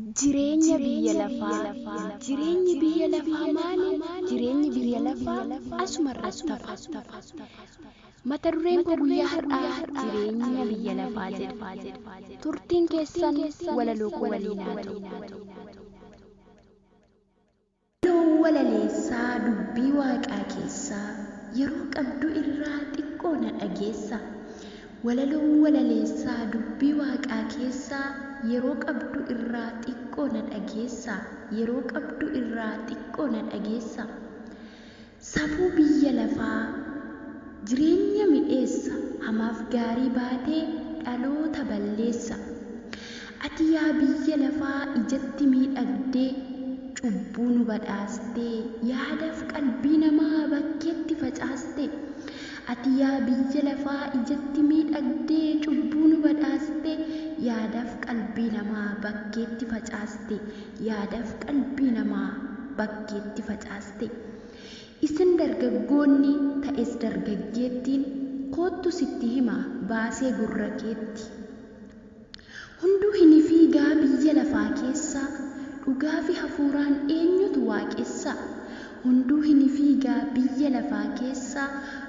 Jireenya biyya lafaa. Jireenyi biyya lafaa maali? Jireenyi biyya lafaa asuma irratti hafa. Mata dureen koo guyyaa har'aa jireenya biyya lafaa jedha. Turtiin keessan walaloo koo waliin haa ta'u. Walaloon walaleessaa dubbii waaqaa keessaa yeroo qabdu irraa xiqqoo na dhageessa. Walaloon walaleessaa dubbii waaqaa keessaa yeroo qabdu irraa xiqqoo na dhageessa. Yeroo qabdu irraa xiqqoo na dhageessa. Safuu biyya lafaa jireenya midheessa hamaaf gaarii baatee dhaloota balleessa. Ati yaa biyya lafaa ijatti miidhagdee cubbuu nu badhaastee yaadaaf qalbii namaa bakkeetti facaaste. Ati yaa biyya lafaa ijatti miidhagdee cubbuu nu badhaaste yaadaaf qalbii namaa bakkeetti facaaste. Yaadaaf qalbii namaa bakkeetti facaaste. Isin dargaggoonni ta'es dargaggeettiin koottu sitti hima baasee gurra keetti. Hunduu hin fiigaa biyya lafaa keessa dhugaa fi hafuuraan eenyutu waaqessa? Hunduu hin fiigaa biyya lafaa keessa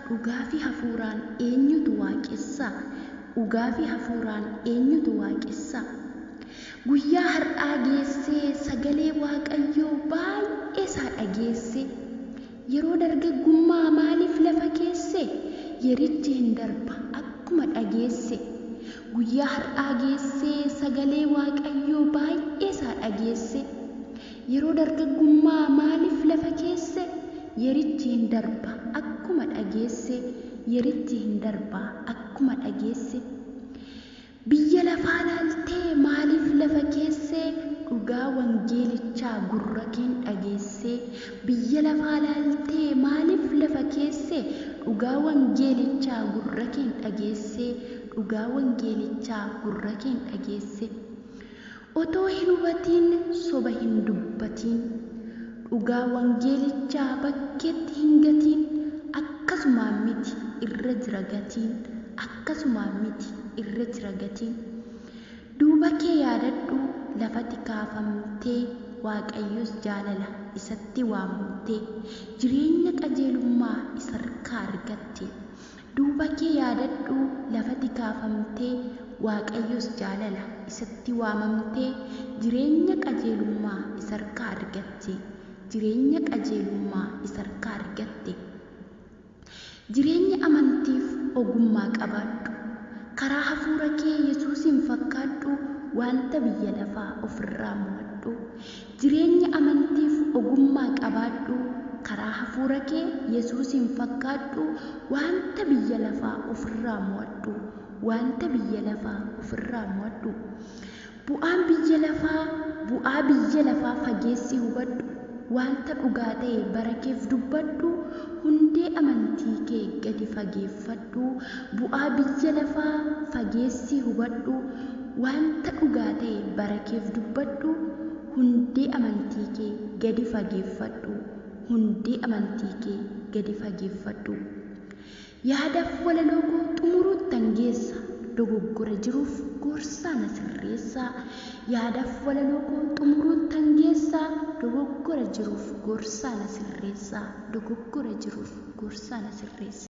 dhugaa fi hafuuraan eenyutu waaqessa? Dhugaa fi hafuuraan eenyutu waaqessa? Guyyaa har'aa geessee sagalee Waaqayyoo baay'ee isaa dhageesse. Yeroo dargaggummaa maaliif lafa keesse? Yerichi hin darba akkuma dhageesse. Guyyaa har'aa geessee sagalee Waaqayyoo baay'ee isaa dhageesse. Yeroo dargaggummaa maaliif lafa keesse? Yerichi hin darba akkuma dhageesse. Yerichi hin darba akkuma dhageesse. Biyya lafaa laaltee maaliif lafa keesse? Dhugaa wangeelichaa gurra keen dhageesse. Biyya lafaa laaltee maaliif lafa keesse? Dhugaa wangeelichaa gurra keen dhageesse. Dhugaa wangeelichaa gurra keen dhageesse. Otoo hin hubatiin soba hin dubbatiin. Dhugaa wangeelichaa bakkeetti hin gatiin. Akkasumaan miti irra jira gatiin. Akkasumaan miti irra jira gatiin. Duuba kee yaadadhu lafatti kaafamtee Waaqayyos jaalala isatti waamamtee jireenya qajeelummaa isa harkaa argatte. Duuba kee yaadadhu lafatti kaafamtee Waaqayyos jaalala isatti waamamtee jireenya qajeelummaa isa harkaa argatte. Jireenya qajeelummaa isa harkaa argatte. Jireenya amantiif ogummaa qabaadhu. Karaa hafuura kee Yesuusiin fakkaadhu wanta biyya lafaa ofirraa mo'adhu. Jireenya amantiif ogummaa qabaadhu. Karaa hafuura kee Yesuusiin fakkaadhu wanta biyya lafaa ofirraa mo'adhu. Wanta biyya lafaa ofirraa mo'adhu. Bu'aan biyya lafaa bu'aa biyya lafaa fageessi hubadhu. Wanta dhugaa ta'e bara keef dubbadhu. Hundee amantii kee gadi fageeffadhu. Bu'aa biyya lafaa fageessi hubadhu. Wanta dhugaa ta'e bara keef dubbadhu. Hundee amantii kee gadi fageeffadhu. Hundee amantii kee gadi fageeffadhu. Yaadaaf walaloo koo xumuruuttan geessa. Dogoggora jiruuf gorsaa na sirreessaa. Yaadaaf walaloo koo xumuruuttan geessa. Dogoggora jiruuf gorsaa na sirreessaa. Dogoggora jiruuf gorsaa na sirreessaa.